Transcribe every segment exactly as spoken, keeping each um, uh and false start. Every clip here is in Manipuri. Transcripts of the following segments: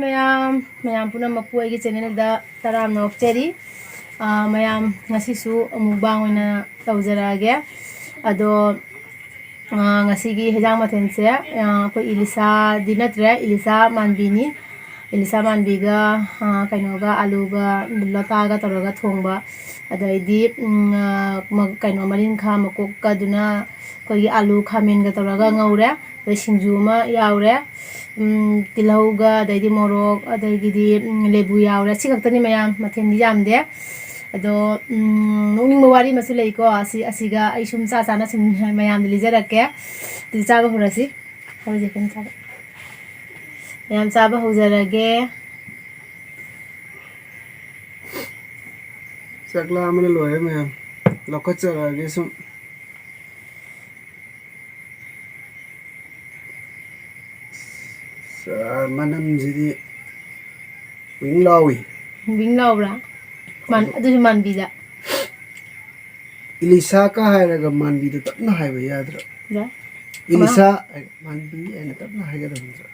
ꯃꯌꯥꯝ, ꯃꯌꯥꯝ ꯄꯨꯝꯅꯃꯛꯄꯨ ꯑꯩꯒꯤ ꯆꯦꯅꯦꯜꯗ ꯇꯔꯥꯝꯅ ꯑꯣꯛꯆꯔꯤ꯫ ꯑꯥ, ꯃꯌꯥꯝ, ꯉꯁꯤꯁꯨ ꯑꯃꯨꯛ ꯃꯨꯛꯕꯥꯡ ꯑꯣꯏꯅ ꯇꯧꯖꯔꯛꯑꯒꯦ꯫ ꯑꯗꯣ, ꯑꯥ, ꯉꯁꯤꯒꯤ ꯍꯦꯟꯖꯥꯡ ꯃꯊꯦꯜꯁꯦ, ꯑꯥ, ꯑꯩꯈꯣꯏ ꯏꯂꯤꯁꯥꯗꯤ ꯅꯠꯇ꯭ꯔꯦ, ꯏꯂꯤꯁꯥ ꯃꯥꯟꯕꯤꯅꯤ꯫ ꯏꯂꯤꯁꯥ ꯃꯥꯟꯕꯤꯒ, ꯑꯥ, ꯀꯩꯅꯣꯒ, ꯑꯂꯨꯒ, ꯂꯣꯇꯥꯒ ꯇꯧꯔꯒ ꯊꯣꯡꯕ, ꯑꯗꯩꯗꯤ, ꯎꯝ, ꯑꯥ, ꯃ-, ꯀꯩꯅꯣ, ꯃꯔꯤꯡꯈꯥ ꯃꯀꯣꯛꯀꯗꯨꯅ ꯑꯩꯈꯣꯏꯒꯤ ꯑꯂꯨ ꯈꯥꯃꯦꯟꯒ ꯇꯧꯔꯒ ꯉꯧꯔꯦ꯫ ꯑꯗꯩ ꯁꯤꯡꯖꯨ ꯑꯃ ꯌꯥꯎꯔꯦ꯫ ꯎꯝ, ꯇꯤꯜꯍꯧꯒ, ꯑꯗꯩꯗꯤ ꯃꯣꯔꯣꯛ, ꯑꯗꯒꯤꯗꯤ, ꯎꯝ, ꯂꯦꯕꯨ ꯌꯥꯎꯔꯦ꯫ ꯁꯤ ꯈꯛꯇꯅꯤ ꯃꯌꯥꯝ, ꯃꯊꯦꯜꯗꯤ ꯌꯥꯝꯗꯦ꯫ ꯑꯗꯣ, ꯎꯝ, ꯅꯣꯛꯅꯤꯡꯕ ꯋꯥꯔꯤ ꯑꯃꯁꯨ ꯂꯩꯀꯣ꯫ ꯑꯁꯤ, ꯑꯁꯤꯒ ꯑꯩ ꯁꯨꯝ ꯆꯥ ꯆꯥꯅ ꯁꯨꯝ ꯃꯌꯥꯝꯗ ꯂꯤꯖꯔꯛꯀꯦ꯫ ꯑꯗꯨꯗꯤ ꯆꯥꯕ ꯍꯧꯔꯁꯤ꯫ ꯍꯧꯔꯁꯤ, ꯀꯩꯅꯣ ꯆꯥꯕ꯫ ꯃꯌꯥꯝ ꯆꯥꯕ ꯍꯧꯖꯔꯒꯦ꯫ ꯆꯥꯛ ꯂꯥꯝꯕꯅ ꯂꯣꯏꯔꯦ ꯃꯌꯥꯝ꯫ ꯂꯧꯈꯠꯆꯔꯛꯑꯒꯦ ꯁꯨꯝ꯫ ꯆꯥ-, ꯃꯅꯝꯁꯤꯗꯤ ꯋꯤꯡ ꯂꯥꯎꯏ꯫ ꯋꯤꯡ ꯂꯥꯎꯕ꯭ꯔꯥ? ꯃꯥꯟ-, ꯑꯗꯨꯁꯨ ꯃꯥꯟꯕꯤꯗ꯫ ꯏꯂꯤꯁꯥꯀ ꯍꯥꯏꯔꯒ ꯃꯥꯟꯕꯤꯗ ꯇꯞꯅ ꯍꯥꯏꯕ ꯌꯥꯗ꯭ꯔꯣ? ꯌꯥꯏ꯫ ꯏꯂꯤꯁꯥ ꯍꯥꯏ-, ꯃꯥꯟꯕꯤ ꯍꯥꯏꯅ ꯇꯞꯅ ꯍꯥꯏꯒꯗꯕ ꯅꯠꯇ꯭ꯔꯣ?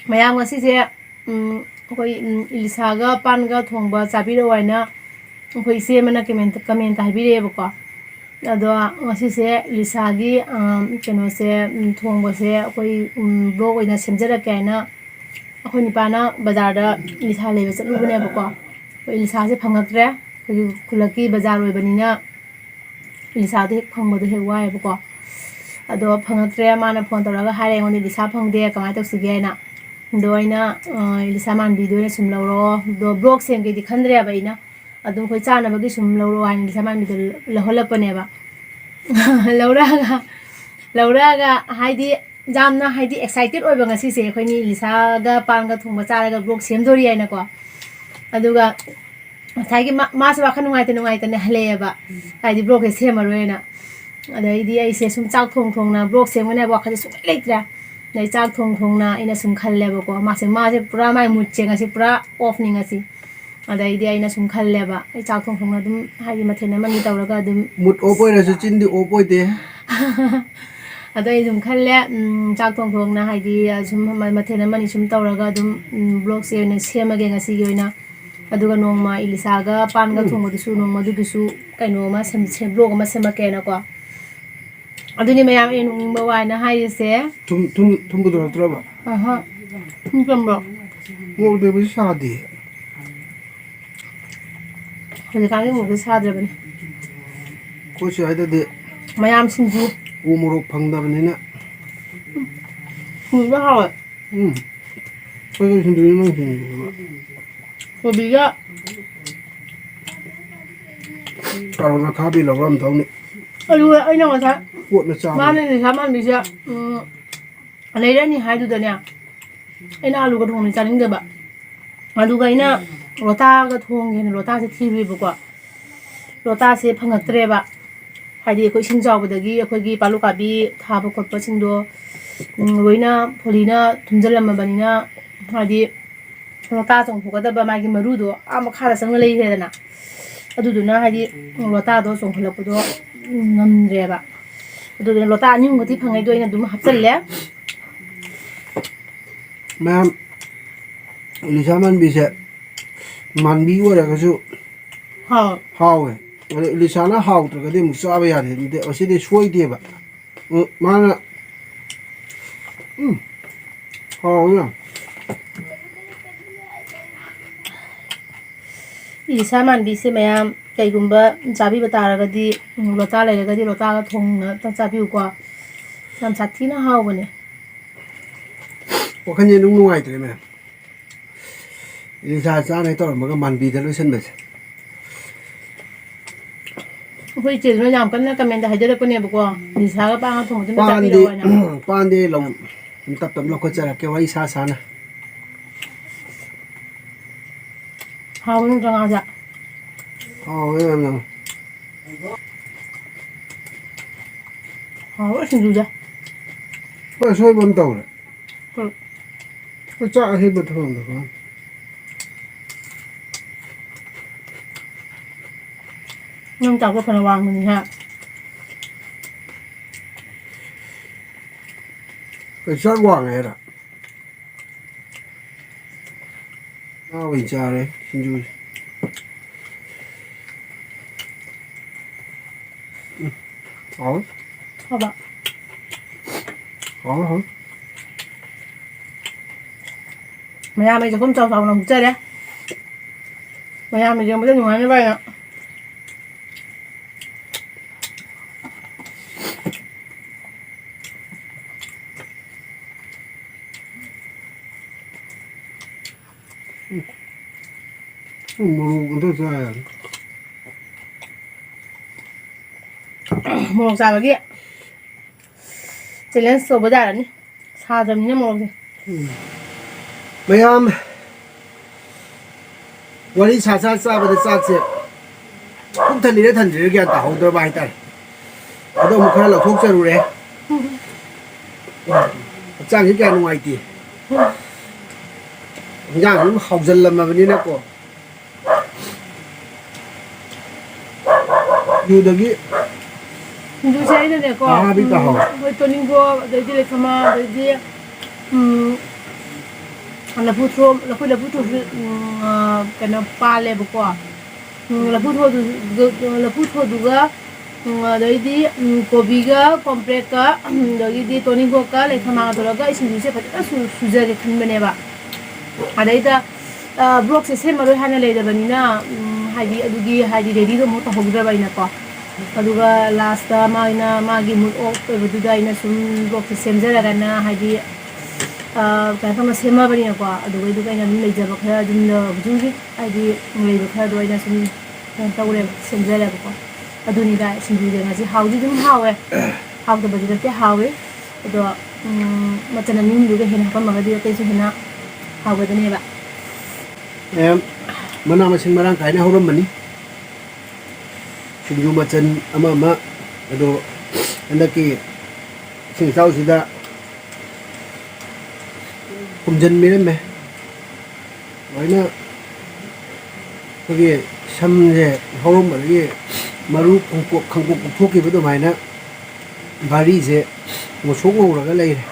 ꯃꯌꯥꯝ ꯉꯁꯤꯁꯦ, ꯎꯝ, ꯑꯩꯈꯣꯏ, ꯎꯝ, ꯏꯂꯤꯁꯥꯒ ꯄꯥꯟꯒ ꯊꯣꯡꯕ ꯆꯥꯕꯤꯔꯛꯑꯣ ꯍꯥꯏꯅ ꯑꯩꯈꯣꯏ ꯏꯆꯦ ꯑꯃꯅ ꯀꯃꯦꯟ-, ꯀꯃꯦꯟꯇ ꯍꯥꯏꯕꯤꯔꯛꯑꯦꯕꯀꯣ꯫ ꯑꯗꯣ ꯉꯁꯤꯁꯦ ꯏꯂꯤꯁꯥꯒꯤ, ꯑ, ꯀꯩꯅꯣꯁꯦ, ꯎꯝ, ꯊꯣꯡꯕꯁꯦ ꯑꯩꯈꯣꯏ, ꯎꯝ, ꯕ꯭ꯂꯣꯛ ꯑꯣꯏꯅ ꯁꯦꯝꯖꯔꯛꯀꯦ ꯍꯥꯏꯅ ꯑꯩꯈꯣꯏ ꯅꯤꯄꯥꯅ ꯕꯖꯥꯔꯗ ꯏꯂꯤꯁꯥ ꯂꯩꯕ ꯆꯠꯂꯨꯕꯅꯦꯕꯀꯣ꯫ ꯑꯩꯈꯣꯏ ꯏꯂꯤꯁꯥꯁꯦ ꯐꯪꯉꯛꯇ꯭ꯔꯦ꯫ ꯑꯩꯈꯣꯏꯒꯤ ꯈꯨꯜꯂꯛꯀꯤ ꯕꯖꯥꯔ ꯑꯣꯏꯕꯅꯤꯅ ꯏꯂꯤꯁꯥꯗꯣ ꯍꯦꯛ ꯐꯪꯕꯗꯣ ꯍꯦꯛ ꯋꯥꯏꯑꯦꯕꯀꯣ꯫ ꯑꯗꯣ ꯐꯪꯉꯛꯇ꯭ꯔꯦ꯫ ꯃꯥꯅ ꯐꯣꯟ ꯇꯧꯔꯒ ꯍꯥꯏꯔꯦ ꯑꯩꯉꯣꯟꯗ, "ꯏꯂꯤꯁꯥ ꯐꯪꯗꯦ, ꯀꯃꯥꯏꯅ ꯇꯧꯁꯤꯒꯦ?" ꯍꯥꯏꯅ꯫ ꯑꯗꯣ ꯑꯩꯅ, ꯑ, "ꯏꯂꯤꯁꯥ ꯃꯥꯟꯕꯤꯗꯣ ꯑꯣꯏꯅ ꯁꯨꯝ ꯂꯧꯔꯣ"꯫ ꯑꯗꯣ ꯕ꯭ꯂꯣꯛ ꯁꯦꯝꯒꯦꯗꯤ ꯈꯟꯗ꯭ꯔꯦꯕ ꯑꯩꯅ꯫ ꯑꯗꯨꯝ ꯑꯩꯈꯣꯏ ꯆꯥꯅꯕꯒꯤ ꯁꯨꯝ ꯂꯧꯔꯣ ꯍꯥꯏꯅ ꯏꯂꯤꯁꯥ ꯃꯥꯟꯕꯤꯗꯣ ꯂꯧꯍꯜꯂꯛꯄꯅꯦꯕ꯫ ꯂꯧꯔꯛꯑꯒ, ꯂꯧꯔꯛꯑꯒ ꯍꯥꯏꯗꯤ ꯌꯥꯝꯅ ꯍꯥꯏꯗꯤ ꯑꯦꯛꯁꯥꯏꯇꯦꯠ ꯑꯣꯏꯕ ꯉꯁꯤꯁꯦ ꯑꯩꯈꯣꯏꯅꯤ ꯏꯂꯤꯁꯥꯒ ꯄꯥꯟꯒ ꯊꯣꯡꯕ ꯆꯥꯔꯒ ꯕ꯭ꯂꯣꯛ ꯁꯦꯝꯗꯣꯔꯤ ꯍꯥꯏꯅꯀꯣ꯫ ꯑꯗꯨꯒ ꯉꯁꯥꯏꯒꯤ ꯃꯥ-, ꯃꯥꯁꯦ ꯋꯥꯈꯜ ꯅꯨꯡꯉꯥꯏꯇ ꯅꯨꯡꯉꯥꯏꯇꯅ ꯍꯜꯂꯛꯑꯦꯕ꯫ ꯍꯥꯏꯗꯤ ꯕ꯭ꯂꯣꯛꯁꯦ ꯁꯦꯝꯃꯔꯣꯏꯅ꯫ ꯑꯗꯩꯗꯤ ꯑꯩꯁꯦ ꯁꯨꯝ ꯆꯥꯛ ꯊꯣꯡ ꯊꯣꯡꯅ ꯕ꯭ꯂꯣꯛ ꯁꯦꯝꯒꯅꯤ ꯍꯥꯏꯕ ꯋꯥꯈꯜꯁꯦ ꯁꯨꯡꯂꯩ ꯂꯩꯇ꯭ꯔꯦ꯫ ꯑꯗꯩ ꯆꯥꯛ ꯊꯣꯡ ꯊꯣꯡꯅ ꯑꯩꯅ ꯁꯨꯝ ꯈꯜꯂꯦꯕꯀꯣ꯫ ꯃꯥꯁꯦ, ꯃꯥꯁꯦ ꯄꯨꯔꯥ ꯃꯥꯏ ꯃꯨꯠꯁꯦ ꯉꯁꯤ ꯄꯨꯔꯥ ꯑꯣꯐꯅꯤ ꯉꯁꯤ꯫ ꯑꯗꯩꯗꯤ ꯑꯩꯅ ꯁꯨꯝ ꯈꯜꯂꯦꯕ, ꯑꯩ ꯆꯥꯛ ꯊꯣꯡ ꯊꯣꯡꯅ ꯑꯗꯨꯝ ꯍꯥꯏꯗꯤ ꯃꯊꯦꯜ ꯑꯃꯅꯤ ꯇꯧꯔꯒ ꯑꯗꯨꯝ ꯃꯨꯠ ꯑꯣꯐ ꯑꯣꯏꯔꯁꯨ ꯆꯤꯟꯗꯤ ꯑꯣꯐ ꯑꯣꯏꯗꯦ꯫ ꯑꯗꯣ ꯑꯩ ꯑꯗꯨꯝ ꯈꯜꯂꯦ, ꯎꯝ, ꯆꯥꯛ ꯊꯣꯡ ꯊꯣꯡꯅ ꯍꯥꯏꯗꯤ, ꯑ, ꯁꯨꯝ ꯃ-, ꯃꯊꯦꯜ ꯑꯃꯅꯤ ꯁꯨꯝ ꯇꯧꯔꯒ ꯑꯗꯨꯝ, ꯎꯝ, vlogꯁꯦ ꯑꯣꯏꯅ ꯁꯦꯝꯃꯒꯦ ꯉꯁꯤꯒꯤ ꯑꯣꯏꯅ꯫ ꯑꯗꯨꯒ ꯅꯣꯡꯃ ꯏꯂꯤꯁꯥꯒ ꯄꯥꯟꯒ ꯎꯝ꯫ ꯊꯣꯡꯕꯗꯨꯁꯨ ꯅꯣꯡꯃ ꯑꯗꯨꯒꯤꯁꯨ ꯀꯩꯅꯣ ꯑꯃ ꯁꯦꯝ-, ꯁꯦꯝ-, vlog ꯑꯃ ꯁꯦꯝꯃꯛꯀꯦꯅꯀꯣ꯫ ꯑꯗꯨꯅꯤ ꯃꯌꯥꯝ ꯑꯩꯅ ꯅꯣꯛꯅꯤꯡꯕ ꯋꯥꯅ ꯍꯥꯏꯔꯤꯁꯦ꯫ ꯊꯨꯝ, ꯊꯨꯝ, ꯊꯨꯝ ꯄꯨꯊꯣꯔꯛꯇ꯭ꯔꯕ? ꯑꯍ꯫ ꯊꯨꯝ ꯆꯝꯕ꯭ꯔꯣ? ꯃꯣꯔꯣꯛ ꯑꯇꯦꯛꯄꯁꯤ ꯁꯥꯗꯦ꯫ ꯍꯧꯖꯤꯛꯀꯥꯟꯒꯤ ꯃꯣꯔꯣꯛꯁꯦ ꯁꯥꯗ꯭ꯔꯕꯅꯤ꯫ ꯑꯩꯈꯣꯏ ꯁ꯭ꯋꯥꯏꯗꯗꯤ ꯃꯌꯥꯝ ꯁꯤꯡꯖꯨ꯫ ꯎ ꯃꯣꯔꯣꯛ ꯐꯪꯗꯕꯅꯤꯅ꯫ ꯁꯤꯡꯖꯨꯗꯣ ꯍꯥꯎꯋꯦ꯫ ꯎꯝ꯫ ꯑꯩꯈꯣꯏꯁꯨ ꯁꯤꯡꯖꯨꯅꯤ ꯅꯪ ꯁꯤꯡꯖꯨ꯫ ꯀꯣꯕꯤꯒ ꯀꯥꯔꯣꯠ ꯑꯈꯥꯕꯤ ꯂꯧꯔꯝꯗꯧꯅꯤ꯫ ꯑꯗꯨꯒ ꯑꯩꯅ ꯉꯁꯥꯏ ꯀꯣꯠꯅ ꯆꯥꯕꯅꯤ꯫ ꯃꯥꯅ ꯅꯤꯁꯥ ꯃꯥꯟꯕꯤꯁꯦ, ꯎꯝ, ꯂꯩꯔꯅꯤ ꯍꯥꯏꯗꯨꯗꯅꯦ, ꯑꯩꯅ ꯑꯂꯨꯒ ꯊꯣꯡꯕꯗꯤ ꯆꯥꯅꯤꯡꯗꯕ꯫ ꯑꯗꯨꯒ ꯑꯩꯅ ꯂꯣꯇꯥꯒ ꯊꯣꯡꯒꯦꯅ ꯂꯣꯇꯥꯁꯦ ꯊꯤꯔꯨꯏꯕꯀꯣ꯫ ꯂꯣꯇꯥꯁꯦ ꯐꯪꯉꯛꯇ꯭ꯔꯦꯕ꯫ ꯍꯥꯏꯗꯤ ꯑꯩꯈꯣꯏ ꯏꯁꯤꯡ ꯆꯥꯎꯕꯗꯒꯤ ꯑꯩꯈꯣꯏꯒꯤ ꯄꯥꯂꯨ ꯀꯥꯕꯤ ꯊꯥꯕ ꯈꯣꯠꯄꯁꯤꯡꯗꯣ, ꯎꯝ, ꯂꯣꯏꯅ ꯐꯣꯂꯤꯅ ꯊꯨꯝꯖꯤꯜꯂꯝꯃꯕꯅꯤꯅ, ꯍꯥꯏꯗꯤ ꯂꯣꯇꯥ ꯆꯣꯡꯊꯣꯛꯀꯗꯕ ꯃꯥꯒꯤ ꯃꯔꯨꯗꯣ ꯑꯥ ꯃꯈꯥꯗ ꯆꯪꯉ ꯂꯩꯈ꯭ꯔꯦꯗꯅ꯫ ꯑꯗꯨꯗꯨꯅ ꯍꯥꯏꯗꯤ ꯂꯣꯇꯥꯗꯣ ꯆꯣꯡꯈꯠꯂꯛꯄꯗꯣ ꯉꯝꯗ꯭ꯔꯦꯕ꯫ ꯑꯗꯨꯗꯨꯅ ꯂꯣꯇꯥ ꯑꯅꯤ ꯑꯍꯨꯝꯒꯗꯤ ꯐꯪꯉꯩꯗꯣ ꯑꯩꯅ ꯑꯗꯨꯝ ꯍꯥꯞꯆꯜꯂꯦ꯫ ꯃꯌꯥꯝ, ꯏꯂꯤꯁꯥ ꯃꯥꯟꯕꯤꯁꯦ ꯃꯥꯟꯕꯤ ꯑꯣꯏꯔꯒꯁꯨ ꯍꯥꯎ꯫ ꯍꯥꯎꯋꯦ꯫ ꯑꯗꯣ ꯏꯂꯤꯁꯥꯅ ꯍꯥꯎꯇ꯭ꯔꯒꯗꯤ ꯑꯃꯨꯛ ꯆꯥꯕ ꯌꯥꯗꯦ꯫ ꯑꯗꯨꯗꯤ ꯑꯁꯤꯗꯤ ꯁꯣꯏꯗꯦꯕ꯫ ꯎꯝ, ꯃꯥꯅ, ꯎꯝ, ꯍꯥꯎꯋꯦ ꯌꯥꯝ꯫ ꯏꯂꯤꯁꯥ ꯃꯥꯟꯕꯤꯁꯦ ꯃꯌꯥꯝ ꯀꯩꯒꯨꯝꯕ ꯆꯥꯕꯤꯕ ꯇꯥꯔꯒꯗꯤ, ꯎꯝ, ꯂꯣꯇꯥ ꯂꯩꯔꯒꯗꯤ ꯂꯣꯇꯥꯒ ꯊꯣꯡꯅ ꯑꯝꯇ ꯆꯥꯕꯤꯌꯨꯀꯣ꯫ ꯌꯥꯝ ꯁꯥꯊꯤꯅ ꯍꯥꯎꯕꯅꯦ꯫ ꯋꯥꯈꯜꯁꯦ ꯑꯗꯨꯝ ꯅꯨꯡꯉꯥꯏꯇ꯭ꯔꯦ ꯃꯌꯥꯝ꯫ ꯏꯂꯤꯁꯥ ꯆꯥꯅ ꯇꯧꯔꯝꯃꯒ ꯃꯥꯟꯕꯤꯗ ꯂꯣꯏꯁꯟꯕꯁꯦ꯫ ꯑꯩꯈꯣꯏ ꯏꯆꯦꯗꯨꯅ ꯌꯥꯝ ꯀꯟꯅ comment ꯍꯥꯏꯖꯔꯛꯄꯅꯦꯕꯀꯣ, ꯏꯂꯤꯁꯥꯒ ꯄꯥꯟꯒ ꯊꯣꯡꯕꯁꯦ ꯑꯝꯇ ꯄꯥꯟꯗꯤ, ꯆꯥꯕꯤꯔꯛꯑꯣ ꯍꯥꯏꯅ꯫ ꯄꯥꯟꯗꯤ ꯂꯧ-, ꯇꯞ ꯇꯞ ꯂꯧꯈꯠꯆꯔꯛꯀꯦ ꯋꯥꯔꯤ ꯁꯥ ꯁꯥꯅ꯫ ꯍꯥꯎꯕ ꯅꯠꯇ꯭ꯔꯣ ꯉꯥꯁꯦ? ꯍꯥꯎꯋꯦ ꯌꯥꯝꯅ꯫ ꯍꯥꯎꯋꯦ ꯁꯤꯡꯖꯨꯁꯦ꯫ ꯍꯣꯏ, ꯑꯁꯣꯏꯕ ꯑꯃ ꯇꯧꯔꯦ꯫ ꯍꯣꯏ꯫ ꯍꯣꯏ, ꯆꯥꯛ ꯑꯍꯦꯟꯕ ꯊꯝꯃꯝꯗꯕ꯫ ꯅꯪ ꯆꯥꯛꯇꯣ ꯐꯅ ꯋꯥꯡꯕꯅꯤꯍꯦ꯫ ꯆꯥꯛ ꯋꯥꯡꯉꯦ ꯍꯥꯏꯔ? ꯉꯥ ꯑꯣꯏꯅ ꯆꯥꯔꯦ ꯁꯤꯡꯖꯨꯁꯦ꯫ ꯎꯝ, ꯍꯥꯎꯋꯦ꯫ ꯍꯥꯎꯕ? ꯍꯥꯎꯋꯦ, ꯍꯥꯎꯋꯦ꯫ ꯃꯌꯥꯝꯒꯤ ꯆꯥꯛꯈꯨꯝ ꯆꯥꯎ ꯆꯥꯎꯅ ꯍꯨꯛꯆꯔꯦ꯫ ꯃꯌꯥꯝꯅ ꯌꯦꯡꯕꯗ ꯅꯨꯡꯉꯥꯏꯅꯕ ꯍꯥꯏꯅ꯫ ꯎꯝ, ꯃꯣꯔꯣꯛ ꯑꯝꯇ ꯆꯥ ꯌꯥꯗ꯭ꯔꯦ꯫ ꯃꯣꯔꯣꯛ ꯆꯥꯕꯒꯤ ꯆꯦꯂꯦꯟꯖ ꯇꯧꯕ ꯌꯥꯔꯅꯤ꯫ ꯁꯥꯗ꯭ꯔꯕꯅꯤꯅ ꯃꯣꯔꯣꯛꯁꯦ꯫ ꯎꯝ꯫ ꯃꯌꯥꯝ ꯋꯥꯔꯤ ꯁꯥ ꯁꯥ ꯆꯥꯕꯗ ꯆꯥꯛꯁꯦ ꯄꯨꯛ ꯊꯜꯂꯤꯔ ꯊꯟꯗ꯭ꯔꯤꯔ ꯒ꯭ꯌꯥꯟ ꯇꯥꯍꯧꯗ꯭ꯔꯕ ꯍꯥꯏꯇꯥꯔꯦ꯫ ꯑꯗꯣ ꯑꯃꯨꯛ ꯈꯔ ꯂꯧꯊꯣꯛꯆꯔꯨꯔꯦ꯫ ꯍꯛꯆꯥꯡꯁꯤ ꯀꯌꯥ ꯅꯨꯡꯉꯥꯏꯇꯦ꯫ ꯏꯟꯖꯥꯡ ꯑꯗꯨꯝ ꯍꯥꯎꯖꯜꯂꯝꯃꯕꯅꯤꯅꯀꯣ꯫ ꯌꯨꯗꯒꯤ ꯁꯤꯡꯖꯨꯁꯦ ꯑꯩꯅꯅꯦꯀꯣ, ꯃꯍꯥꯕꯤ ꯎꯝ, ꯇꯥꯍꯧ꯫ ꯑꯩꯈꯣꯏ ꯇꯣꯅꯤꯡꯈꯣꯛ, ꯑꯗꯩꯗꯤ ꯂꯩꯈꯃꯥ, ꯑꯗꯩꯗꯤ, ꯎꯝ, ꯂꯐꯨ ꯊ꯭ꯔꯣ, ꯑꯩꯈꯣꯏ ꯂꯐꯨ ꯊ꯭ꯔꯣꯁꯨ, ꯎꯝ, ꯑ, ꯀꯩꯅꯣ ꯄꯥꯜꯂꯦꯕꯀꯣ꯫ ꯎꯝ, ꯂꯐꯨ ꯊ꯭ꯔꯣꯗꯨ-, ꯂꯐꯨ ꯊ꯭ꯔꯣꯗꯨꯒ, ꯎꯝ, ꯑꯗꯩꯗꯤ, ꯎꯝ, ꯀꯣꯕꯤꯒ ꯀꯣꯝꯄ꯭ꯔꯦꯛꯀ, ꯎꯝ, ꯑꯗꯒꯤꯗꯤ ꯇꯣꯅꯤꯡꯈꯣꯛꯀ ꯂꯩꯈꯃꯥꯒ ꯇꯧꯔꯒ ꯑꯩ ꯁꯤꯡꯖꯨꯁꯦ ꯐꯖꯅ ꯁꯨ-, ꯁꯨꯖꯒꯦ ꯈꯟꯕꯅꯦꯕ꯫ ꯑꯗꯩꯗ, ꯑ, ꯕ꯭ꯂꯣꯛꯁꯦ ꯁꯦꯝꯃꯔꯣꯏ ꯍꯥꯏꯅ ꯂꯩꯔꯕꯅꯤꯅ, ꯎꯝ, ꯍꯥꯏꯗꯤ ꯑꯗꯨꯒꯤ ꯍꯥꯏꯗꯤ ꯔꯦꯗꯤꯗꯣ ꯑꯃꯨꯛ ꯇꯧꯍꯧꯗ꯭ꯔꯕ ꯑꯩꯅꯀꯣ꯫ ꯑꯗꯨꯒ ꯂꯥꯁꯇ ꯃꯥꯅ ꯃꯥꯒꯤ ꯃꯨꯠ ꯑꯣꯐ ꯑꯣꯏꯕꯗꯨꯗ ꯑꯩꯅ ꯁꯨꯝ ꯕ꯭ꯂꯣꯛꯁꯦ ꯁꯦꯝꯖꯔꯒꯅ ꯍꯥꯏꯗꯤ, ꯑ, ꯀꯩꯅꯣ ꯇꯧꯅ ꯁꯦꯝꯃꯕꯅꯤꯅꯀꯣ꯫ ꯑꯗꯨꯒꯩꯗꯨꯒ ꯑꯩꯅ ꯑꯗꯨꯝ ꯂꯩꯖꯕ ꯈꯔ ꯑꯗꯨꯝꯅ ꯍꯧꯖꯤꯛ ꯍꯧꯖꯤꯛ ꯍꯥꯏꯗꯤ ꯂꯩꯕ ꯈꯔꯗꯣ ꯑꯩꯅ ꯁꯨꯝ ꯀꯩꯅꯣ ꯇꯧꯔꯦꯕ, ꯁꯦꯝꯖꯔꯦꯕꯀꯣ꯫ ꯑꯗꯨꯅꯤꯗ ꯁꯤꯡꯖꯨꯁꯦ ꯉꯁꯤ ꯍꯥꯎꯗꯤ ꯑꯗꯨꯝ ꯍꯥꯎꯋꯦ, ꯍꯥꯎꯇꯕꯗꯤ ꯅꯠꯇꯦ, ꯍꯥꯎꯋꯦ꯫ ꯑꯗꯣ, ꯎꯝ, ꯃꯆꯜ ꯑꯅꯤ ꯑꯍꯨꯝꯗꯨꯒ ꯍꯦꯟꯅ ꯍꯥꯞꯄꯝꯃꯒꯗꯤ ꯑꯇꯩꯁꯨ ꯍꯦꯟꯅ ꯍꯥꯎꯒꯗꯅꯦꯕ꯫ ꯃꯌꯥꯝ ꯃꯅꯥ ꯃꯁꯤꯡ ꯃꯔꯥꯡ ꯀꯥꯏꯅ ꯍꯧꯔꯝꯕꯅꯤ꯫ ꯁꯤꯡꯖꯨ ꯃꯆꯜ ꯑꯃ ꯑꯃ, ꯑꯗꯣ ꯍꯟꯗꯛꯀꯤ ꯏꯁꯤꯡ ꯏꯆꯥꯎꯁꯤꯗ ꯄꯨꯝꯁꯤꯟꯕꯤꯔꯝꯃꯦ꯫ ꯂꯣꯏꯅ ꯑꯩꯈꯣꯏꯒꯤ ꯁꯝꯁꯦ ꯍꯧꯔꯝꯕꯗꯒꯤ ꯃꯔꯨ ꯈꯣꯡꯄꯣꯛ-, ꯈꯪꯄꯣꯛ ꯀꯣꯛꯊꯣꯛꯈꯤꯕ ꯑꯗꯨꯃꯥꯏꯅ ꯚꯥꯔꯤꯁꯦ ꯉꯧꯁꯣꯛ ꯉꯧꯔꯒ ꯂꯩꯔꯦ꯫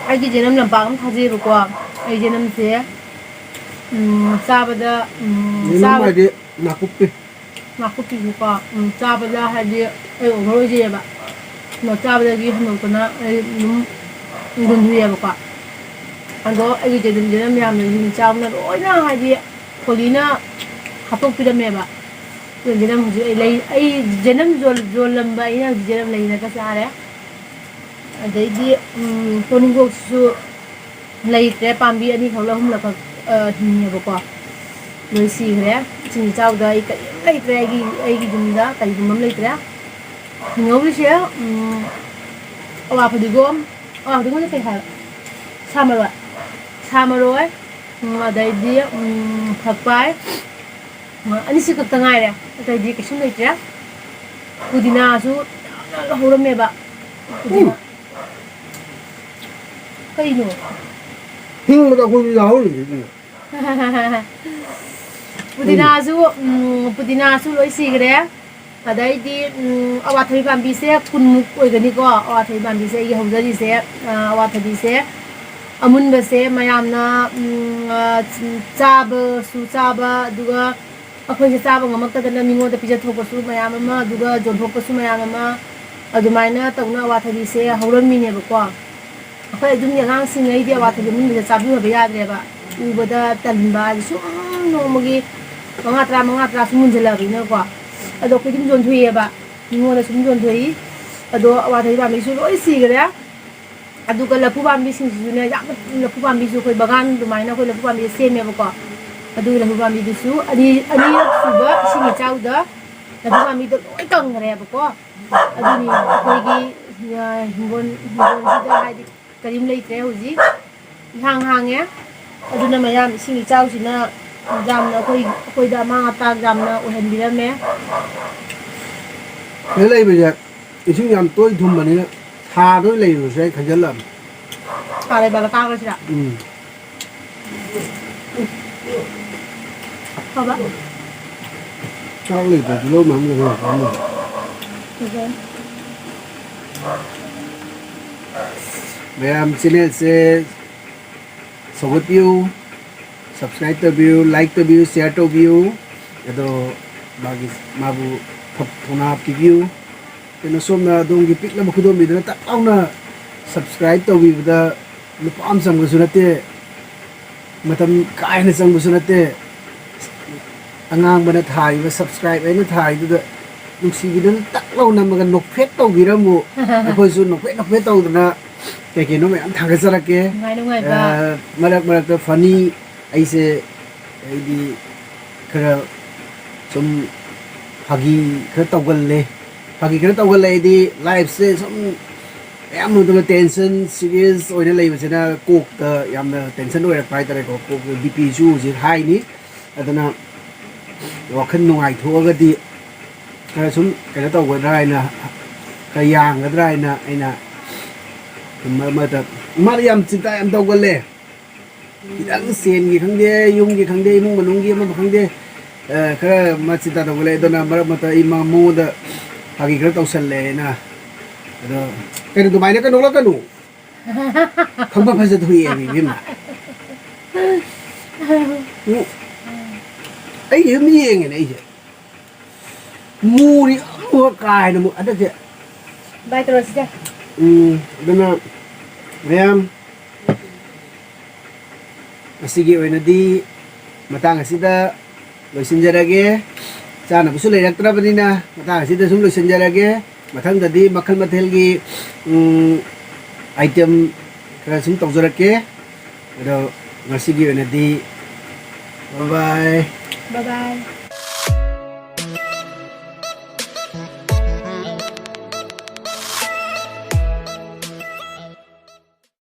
ꯑꯩꯒꯤ ꯖꯦꯅꯝ ꯂꯝꯄꯥꯛ ꯑꯃ ꯊꯥꯖꯩꯑꯕꯀꯣ꯫ ꯑꯩ ꯖꯦꯅꯝꯁꯦ, ꯎꯝ, ꯆꯥꯕꯗ, ꯎꯝ, ꯌꯦꯔꯨꯝ ꯆꯥꯕ ꯍꯥꯏꯗꯤ ꯅꯥꯀꯨꯞꯄꯤ꯫ ꯅꯥꯀꯨꯞꯄꯤꯁꯦꯀꯣ, ꯎꯝ, ꯆꯥꯕꯗ ꯍꯥꯏꯗꯤ ꯑꯩ ꯑꯣꯚꯔ ꯑꯣꯏꯖꯩꯑꯕ꯫ ꯑꯗꯣ ꯆꯥꯕꯗꯒꯤ ꯍꯟꯗꯣꯛꯇꯅ ꯑꯩ ꯑꯗꯨꯝ ꯒꯨꯟ ꯍꯨꯏꯌꯦꯕꯀꯣ꯫ ꯑꯗꯣ ꯑꯩꯒꯤ ꯖꯦꯅꯝ, ꯖꯦꯅꯝ ꯃꯌꯥꯝꯅ ꯌꯨꯝ ꯆꯥꯕꯅ ꯂꯣꯏꯅ ꯍꯥꯏꯗꯤ ꯀꯣꯂꯤꯅ ꯍꯥꯠꯇꯣꯛꯄꯤꯔꯝꯃꯦꯕ꯫ ꯑꯗꯨꯅ ꯖꯦꯅꯝ ꯍꯧꯖꯤꯛ ꯑꯩ ꯂꯩ, ꯑꯩ ꯖꯦꯅꯝ ꯌꯣꯜ-, ꯌꯣꯜꯂꯝꯕ ꯑꯩꯅ ꯍꯧꯖꯤꯛ ꯖꯦꯅꯝ ꯂꯩꯔꯒ ꯆꯥꯔꯦ꯫ ꯑꯗꯩꯗꯤ, ꯎꯝ, ꯇꯣꯅꯤꯡꯈꯣꯛꯁꯤꯁꯨ ꯂꯩꯇ꯭ꯔꯦ, ꯄꯥꯝꯕꯤ ꯑꯅꯤꯈꯛ ꯑꯍꯨꯝꯂꯛꯈꯛ, ꯑ, ꯍꯤꯡꯉꯦꯕꯀꯣ, ꯂꯣꯏ ꯁꯤꯈ꯭ꯔꯦ꯫ ꯏꯁꯤꯡ ꯏꯆꯥꯎꯗ ꯑꯩ ꯀꯔꯤꯝ ꯂꯩꯇ꯭ꯔꯦ, ꯑꯩꯒꯤ, ꯑꯩꯒꯤ ꯌꯨꯝꯗ ꯀꯔꯤꯒꯨꯝꯕ ꯑꯃ ꯂꯩꯇ꯭ꯔꯦ꯫ ꯍꯤꯡꯍꯧꯔꯤꯁꯦ, ꯎꯝ, ꯑꯋꯥ ꯐꯗꯤꯒꯣꯝ, ꯑꯋꯥ ꯐꯗꯤꯒꯣꯝꯁꯦ ꯀꯩ ꯍꯥꯏꯕ? ꯁꯥ ꯃꯔꯣꯏ, ꯁꯥ ꯃꯔꯣꯏ, ꯎꯝ, ꯑꯗꯩꯗꯤ, ꯎꯝ, ꯐꯛꯄꯥꯏ, ꯑꯅꯤꯁꯤ ꯈꯛꯇ ꯉꯥꯏꯔꯦ, ꯑꯇꯩꯗꯤ ꯀꯩꯁꯨꯝ ꯂꯩꯇ꯭ꯔꯦ꯫ ꯄꯨꯗꯤꯅꯥꯁꯨ ꯌꯥꯝꯅ ꯍꯧꯔꯝꯃꯦꯕ꯫ ꯄꯨꯗꯤꯅꯥ꯫ ꯎꯝ꯫ ꯀꯩꯅꯣ? ꯍꯤꯡꯕꯗ ꯑꯩꯈꯣꯏꯁꯨ ꯌꯥꯎꯍꯧꯔꯤꯁꯤꯗꯤ꯫ ꯄꯨꯗꯤꯅꯥꯁꯨ, ꯎꯝ, ꯄꯨꯗꯤꯅꯥꯁꯨ ꯂꯣꯏ ꯁꯤꯈ꯭ꯔꯦ꯫ ꯑꯗꯩꯗꯤ, ꯎꯝ, ꯑꯋꯥꯊꯕꯤ ꯄꯥꯝꯕꯤꯁꯦ ꯀꯨꯟꯃꯨꯛ ꯑꯣꯏꯒꯅꯤꯀꯣ꯫ ꯑꯋꯥꯊꯕꯤ ꯄꯥꯝꯕꯤꯁꯦ ꯑꯩꯒꯤ ꯍꯧꯖꯔꯤꯁꯦ, ꯑ, ꯑꯋꯥꯊꯕꯤꯁꯦ ꯑꯃꯨꯟꯕꯁꯦ ꯃꯌꯥꯝꯅ, ꯎꯝ, ꯑ, ꯆꯥꯕꯁꯨ ꯆꯥꯕ, ꯑꯗꯨꯒ ꯑꯩꯈꯣꯏꯁꯦ ꯆꯥꯕ ꯉꯝꯃꯛꯇꯗꯅ ꯃꯤꯉꯣꯟꯗ ꯄꯤꯖꯊꯣꯛꯄꯁꯨ ꯃꯌꯥꯝ ꯑꯃ, ꯑꯗꯨꯒ ꯌꯣꯟꯊꯣꯛꯄꯁꯨ ꯃꯌꯥꯝ ꯑꯃ, ꯑꯗꯨꯃꯥꯏꯅ ꯇꯧꯅ ꯑꯋꯥꯊꯕꯤꯁꯦ ꯍꯧꯔꯝꯃꯤꯅꯦꯕꯀꯣ꯫ ꯑꯩꯈꯣꯏ ꯑꯗꯨꯝꯒꯤ ꯑꯉꯥꯡꯁꯤꯡ ꯑꯩꯗꯤ ꯑꯋꯥꯊꯕꯤ ꯑꯃꯨꯟꯕꯁꯦ ꯆꯥꯕꯤꯌꯨ ꯍꯥꯏꯕ ꯌꯥꯗ꯭ꯔꯦꯕ꯫ ꯎꯕꯗ ꯇꯟꯕ ꯍꯥꯏꯗꯤ ꯁꯨꯝ ꯅꯣꯡꯃꯒꯤ ꯃꯉꯥ, ꯇꯔꯥ, ꯃꯉꯥ, ꯇꯔꯥ ꯁꯨꯝ ꯃꯨꯟꯁꯤꯜꯂꯛꯑꯕꯅꯤꯅꯀꯣ꯫ ꯑꯗꯣ ꯑꯩꯈꯣꯏ ꯑꯗꯨꯝ ꯌꯣꯟꯊꯣꯛꯑꯦꯕ꯫ ꯃꯤꯉꯣꯟꯗ ꯁꯨꯝ ꯌꯣꯟꯊꯣꯛꯏ꯫ ꯑꯗꯣ ꯑꯋꯥꯊꯕꯤ ꯄꯥꯝꯕꯤꯁꯨ ꯂꯣꯏ ꯁꯤꯈ꯭ꯔꯦ꯫ ꯑꯗꯨꯒ ꯂꯐꯨ ꯄꯥꯝꯕꯤꯁꯤꯡꯁꯤꯁꯨꯅꯦ, ꯌꯥꯝꯅ ꯂꯐꯨ ꯄꯥꯝꯕꯤꯁꯨ ꯑꯩꯈꯣꯏ ꯕꯒꯥꯟ ꯑꯗꯨꯃꯥꯏꯅ ꯑꯩꯈꯣꯏ ꯂꯐꯨ ꯄꯥꯝꯕꯤꯁꯦ ꯁꯦꯝꯃꯦꯕꯀꯣ꯫ ꯑꯗꯨꯒꯤ ꯂꯐꯨ ꯄꯥꯝꯕꯤꯗꯨꯁꯨ ꯑꯅꯤ-, ꯑꯅꯤꯔꯛ ꯁꯨꯕ ꯏꯁꯤꯡ ꯏꯆꯥꯎꯗ ꯂꯐꯨ ꯄꯥꯝꯕꯤꯗꯣ ꯂꯣꯏ ꯀꯪꯈ꯭ꯔꯦꯕꯀꯣ꯫ ꯑꯗꯨꯅꯤ ꯑꯩꯈꯣꯏꯒꯤ, ꯑ, ꯍꯤꯡꯒꯣꯜ, ꯍꯤꯡꯒꯣꯜꯁꯤꯗ ꯍꯥꯏꯗꯤ ꯀꯔꯤꯝ ꯂꯩꯇ꯭ꯔꯦ ꯍꯧꯖꯤꯛ꯫ ꯏꯍꯥꯡ ꯍꯥꯡꯉꯦ꯫ ꯑꯗꯨꯅ ꯃꯌꯥꯝ ꯏꯁꯤꯡ ꯏꯆꯥꯎꯁꯤꯅ ꯌꯥꯝꯅ ꯑꯩꯈꯣꯏ, ꯑꯩꯈꯣꯏꯗ ꯑꯃꯥꯡ ꯑꯇꯥ ꯌꯥꯝꯅ ꯑꯣꯏꯍꯟꯕꯤꯔꯝꯃꯦ꯫ ꯁꯤꯗ ꯂꯩꯕꯁꯦ ꯏꯁꯤꯡ ꯌꯥꯝ ꯇꯣꯏ ꯊꯨꯝꯕꯅꯤꯅ ꯁꯥꯗ ꯑꯣꯏꯅ ꯂꯩꯔꯨꯔꯁꯦ ꯑꯩ ꯈꯟꯖꯜꯂꯛꯑꯕꯅꯤ꯫ ꯁꯥ ꯂꯩꯕꯥꯛꯇ ꯀꯥꯈ꯭ꯔꯁꯤꯔꯥ? ꯎꯝ꯫ ꯐꯕ? ꯆꯥꯛ ꯂꯩꯇ꯭ꯔꯁꯨ ꯂꯧ ꯃꯌꯥꯝ ꯂꯩꯔ ꯀꯥꯟꯅꯕ꯫ ꯐꯖꯩ꯫ ꯃꯌꯥꯝ ꯆꯦꯅꯦꯜꯁꯦ ꯁꯧꯒꯠꯄꯤꯌꯨ, ꯁꯕꯁꯀ꯭ꯔꯥꯏꯕ ꯇꯧꯕꯤꯌꯨ, ꯂꯥꯏꯛ ꯇꯧꯕꯤꯌꯨ, ꯁꯤꯌꯥꯔ ꯇꯧꯕꯤꯌꯨ꯫ ꯑꯗꯣ ꯃꯥꯒꯤ, ꯃꯥꯕꯨ ꯊꯧꯅꯥ ꯄꯤꯕꯤꯌꯨ꯫ ꯀꯩꯅꯣ, ꯁꯣꯝꯅ ꯑꯗꯣꯝꯒꯤ ꯄꯤꯛꯂꯕ ꯈꯨꯗꯣꯝꯕꯤꯗꯨꯅ ꯇꯛ ꯂꯥꯎꯅ ꯁꯕꯁꯀ꯭ꯔꯥꯏꯕ ꯇꯧꯕꯤꯕꯗ ꯂꯨꯄꯥ ꯑꯃ ꯆꯪꯕꯁꯨ ꯅꯠꯇꯦ, ꯃꯇꯝ ꯀꯥ ꯍꯦꯟꯅ ꯆꯪꯕꯁꯨ ꯅꯠꯇꯦ꯫ ꯑꯉꯥꯡꯕꯅ ꯊꯥꯔꯤꯕ, ꯁꯕꯁꯀ꯭ꯔꯥꯏꯕ ꯑꯩꯅ ꯊꯥꯔꯤꯗꯨꯗ ꯅꯨꯡꯁꯤꯕꯤꯗꯨꯅ ꯇꯛ ꯂꯥꯎ ꯅꯝꯃꯒ ꯅꯣꯛꯐꯦꯠ ꯇꯧꯕꯤꯔꯝꯃꯨ꯫ ꯑꯩꯈꯣꯏꯁꯨ ꯅꯣꯛꯐꯦꯠ ꯅꯣꯛꯐꯦꯠ ꯇꯧꯗꯅ ꯀꯩ ꯀꯩꯅꯣ ꯃꯌꯥꯝ ꯊꯥꯒꯠꯆꯔꯛꯀꯦ꯫ ꯅꯨꯡꯉꯥꯏ ꯅꯨꯡꯉꯥꯏꯕ꯫ ꯑ, ꯃꯔꯛ ꯃꯔꯛꯇ ꯐꯅꯤ, ꯑꯩꯁꯦ, ꯑꯩꯗꯤ ꯈꯔ ꯁꯨꯝ ꯐꯥꯒꯤ ꯈꯔ ꯇꯧꯒꯜꯂꯦ꯫ ꯐꯥꯒꯤ ꯈꯔ ꯇꯧꯒꯜꯂꯦ ꯍꯥꯏꯗꯤ ꯂꯥꯏꯐꯁꯦ ꯁꯨꯝ ꯑꯌꯥꯝꯕ ꯃꯇꯝꯗ ꯇꯦꯟꯁꯟ, ꯁꯤꯔꯤꯌꯁ ꯑꯣꯏꯅ ꯂꯩꯕꯁꯤꯅ ꯀꯣꯛꯇ ꯌꯥꯝꯅ ꯇꯦꯟꯁꯟ ꯑꯣꯏꯔꯛꯄ ꯍꯥꯏꯇꯥꯔꯦꯀꯣ꯫ ꯀꯣꯛꯇ ꯕꯤ ꯄꯤꯁꯨ ꯍꯧꯖꯤꯛ ꯍꯥꯏꯅꯤ꯫ ꯑꯗꯨꯅ ꯋꯥꯈꯜ ꯅꯨꯡꯉꯥꯏꯊꯣꯛꯑꯒꯗꯤ ꯈꯔ ꯁꯨꯝ ꯀꯩꯅꯣ ꯇꯧꯒꯗ꯭ꯔꯥ ꯍꯥꯏꯅ, ꯈꯔ ꯌꯥꯡꯒꯗ꯭ꯔꯥ ꯍꯥꯏꯅ ꯑꯩꯅ ꯁꯨꯝ ꯃꯔꯛ ꯃꯔꯛꯇ, ꯃꯥꯗꯤ ꯌꯥꯝ ꯆꯤꯟꯇꯥ ꯌꯥꯝ ꯇꯧꯒꯜꯂꯦ꯫ ꯈꯤꯇꯪ ꯁꯦꯟꯒꯤ ꯈꯪꯗꯦ, ꯌꯨꯝꯒꯤ ꯈꯪꯗꯦ, ꯏꯃꯨꯡ ꯃꯅꯨꯡꯒꯤ ꯑꯃꯕꯨ ꯈꯪꯗꯦ, ꯑ, ꯈꯔ ꯃꯥ ꯆꯤꯟꯇꯥ ꯇꯧꯒꯜꯂꯦ꯫ ꯑꯗꯨꯅ ꯃꯔꯛ ꯃꯔꯛꯇ ꯑꯩ ꯃꯥ-, ꯃꯉꯣꯟꯗ ꯐꯥꯒꯤ ꯈꯔ ꯇꯧꯁꯜꯂꯦꯅ꯫ ꯑꯗꯣ ꯀꯩꯅꯣ, ꯑꯗꯨꯃꯥꯏꯅ ꯀꯩꯅꯣ ꯅꯣꯛꯂꯛꯀꯅꯨ꯫ ꯈꯪꯐ ꯐꯖ ꯊꯣꯛꯑꯦ ꯏꯕꯦꯝꯃ꯫ ꯎꯝ꯫ ꯑꯩ ꯑꯗꯨꯝ ꯌꯦꯡꯉꯦꯅꯦ ꯑꯩꯁꯦ꯫ ꯃꯨꯔꯤ ꯑꯃꯨꯛ ꯀꯥ ꯍꯦꯟꯅ ꯃꯨ-, ꯍꯟꯗꯛꯁꯦ꯫ ꯕꯥꯏ ꯇꯧꯔꯁꯤꯗ꯫ ꯎꯝ, ꯑꯗꯨꯅ ꯃꯌꯥꯝ, ꯉꯁꯤꯒꯤ ꯑꯣꯏꯅꯗꯤ ꯃꯇꯥꯡ ꯑꯁꯤꯗ ꯂꯣꯏꯁꯤꯟꯖꯔꯒꯦ꯫ ꯆꯥꯅꯕꯁꯨ ꯂꯩꯔꯛꯇ꯭ꯔꯕꯅꯤꯅ ꯃꯇꯥꯡ ꯑꯁꯤꯗ ꯁꯨꯝ ꯂꯣꯏꯁꯤꯟꯖꯔꯒꯦ꯫ ꯃꯊꯪꯗꯗꯤ ꯃꯈꯜ ꯃꯊꯦꯜꯒꯤ, ꯎꯝ, ꯑꯥꯏꯇꯦꯝ ꯈꯔ ꯁꯨꯝ ꯇꯧꯖꯔꯛꯀꯦ꯫ ꯑꯗꯣ ꯉꯁꯤꯒꯤ ꯑꯣꯏꯅꯗꯤ bye bye꯫ Bye bye꯫